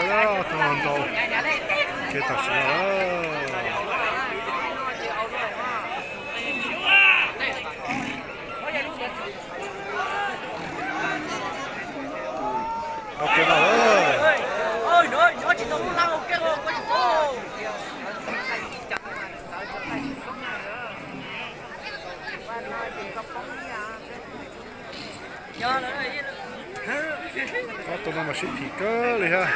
Tau nrau kev tam sim no. Nrau kev no. Ob tug no mas sib phim kawg li thiab.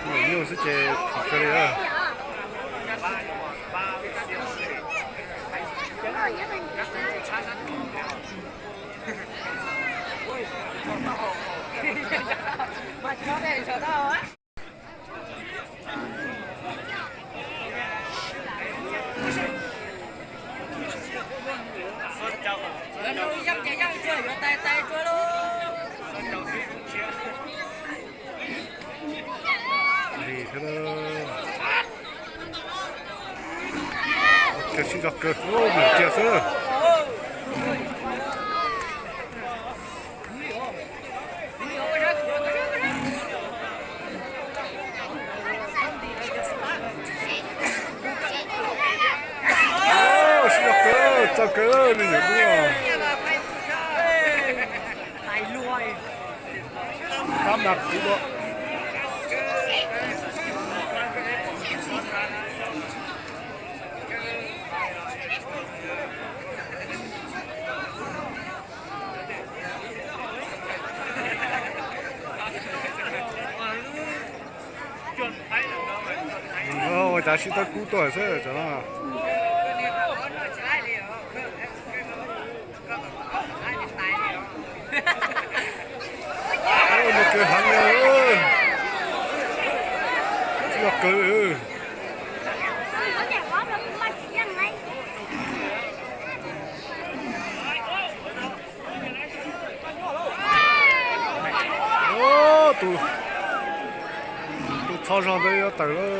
Nyuaj nyuaj xwb ces phim kawg li. Li thiab, sib zog kawg, mus kiag xwb. Sib zog kawg, txawj kawg li nyuam dub. Kab mas kuv dua. Ua cas sib tawb kub tuaj xwb tam no. Nrau kev heev, tsis yog kawg. Tus, tus txho zog ntawd yuav tawm lawm.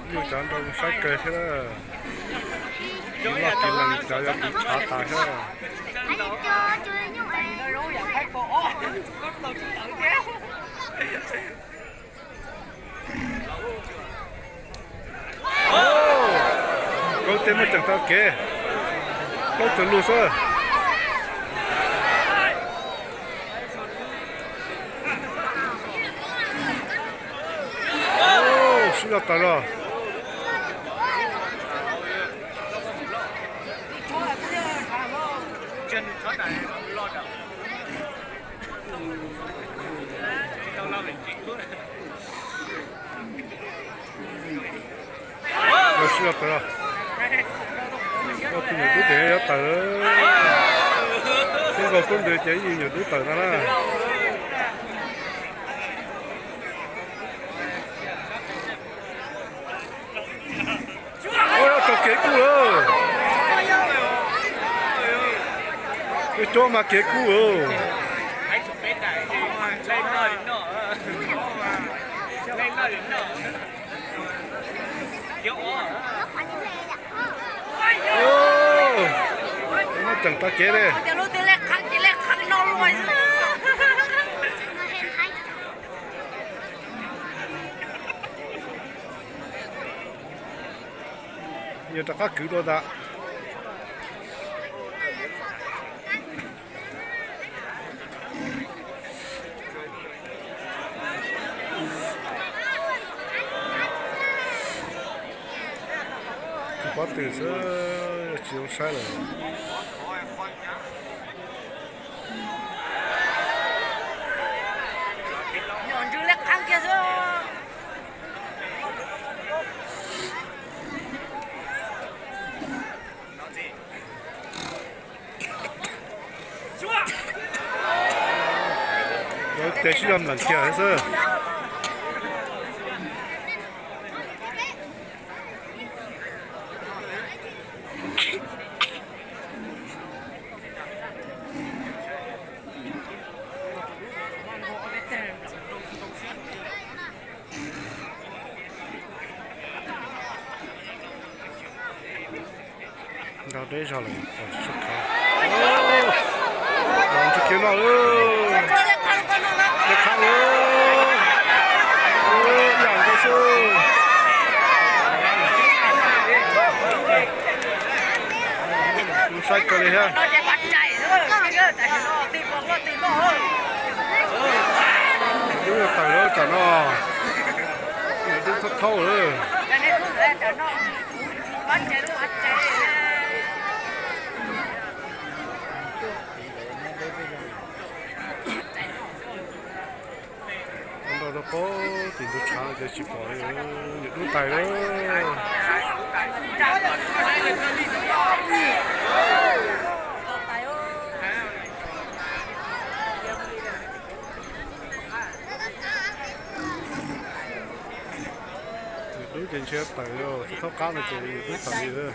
Nyuj cov nrau saib kawg thiab. Loj kiag lees cov yuav tiv tshav tas thiab. Kaub tej muaj ceem tau kev, plaub txawg lug xwb. Sib zog tas zog. Sib zog tas zog. Tus nyuam dub ces yuav tawm. Sib zog tub ntws ces ib yim nyuam dub tawm ntag na. Ua, rau kev kub lawm. Cuab mas kev kub lawm. Muab ceem tau kev li. Yuav rov qab kwv dua ntag. Pob tw xwb, tsis zoo saib lawm. Lawv tes sib zog npleem kiag xwb. Nrau deb zog lawm, tsis tshua khov. Los ntsib kiag no, dej qhab lawm. Ib yam nkaus xwb. Saib kawg li thiab. Dub tawm lawm tsam no. Dub thaub thaub lawm. Nrau rau pem tim ntug tshav ces tsis pom li, nws dub tais lawm. Nws dub ces ntshe tawm, thaub qab no ces nws dub tawm li.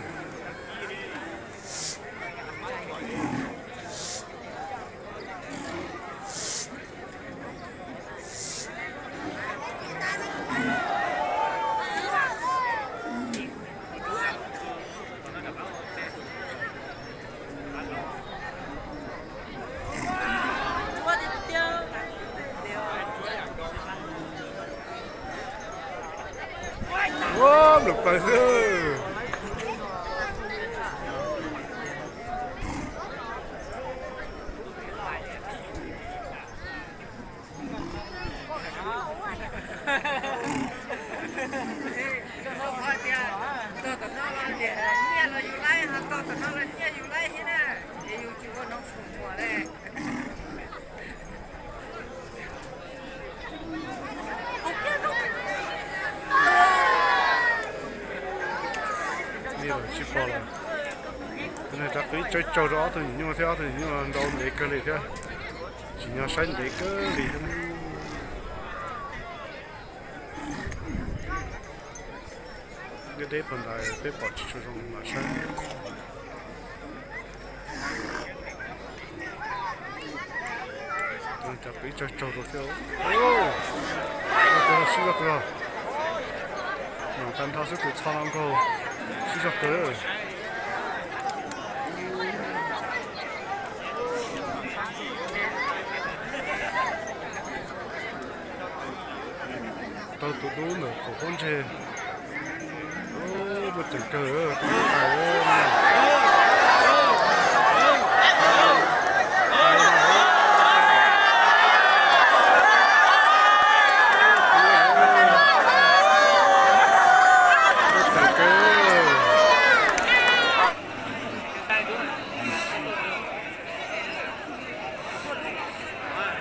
Ua, nplawm plaws xwb. Tus hlob hais tias, tos tom no los nyiaj los yus laib, ho tos tom no los nyiaj yus laib thiab na, es yus tsis ua noog fum muam li. Tsis pom lawm. Rau qhov ib tsaug tsaug rau ob tug nyuam nyuj thiab, ob tug nyuam nyuj nrau ntev kawg li thiab, tsim nyog saib ntev kawg li thiab. Deb deb puag ntais peb pom tsis tshua zoo mam saib. Cov pem tsaug tsaug rau thiab. Sib zog kawg. Noom tag nrho xwb tus txho no nkaug. Sib zog kawg. Tau tus dub ntawm qaum pob ntseg. Muaj ceem kawg, tus dub tais.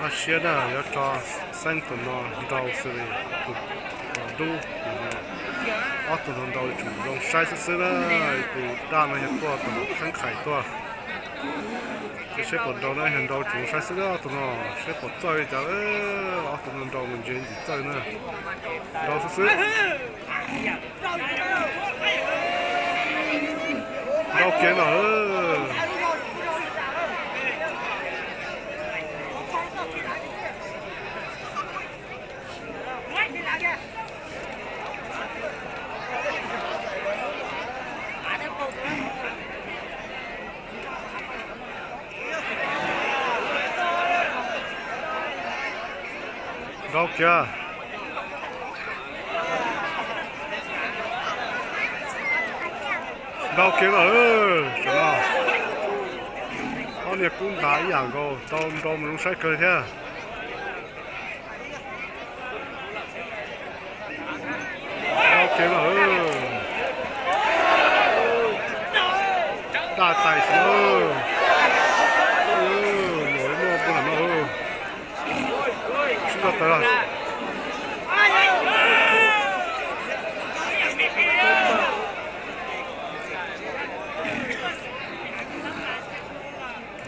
Ua siab na, yuav tso xeeb tus no nrau xws li tus dub. Ob tug no nrau tseem zoo saib xwb xwb na. Tus daj no yog tuaj tom Kheeb Khais tuaj. Ces seb puas nrau na, yog nrau tseem zoo saib xwb na. Ob tug no seb puas txawj li cas, ob tug no nrau mas ntse ntxim txawj na. Nrau xwb xwb. Nrau kiag no. Nrau kiag. Nrau kiag lawm, tam no. Ob niag kub ntav ib yam nkaus, tau nrau mas zoo saib kawg thiab. Nrau kiag lawm.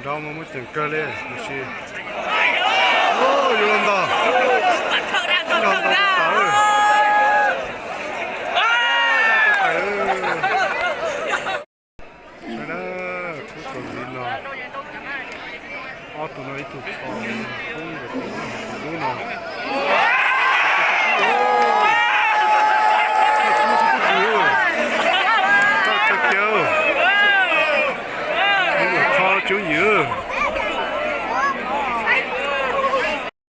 Cov mas muaj ceem kawg li, tab sis yuav los ntog.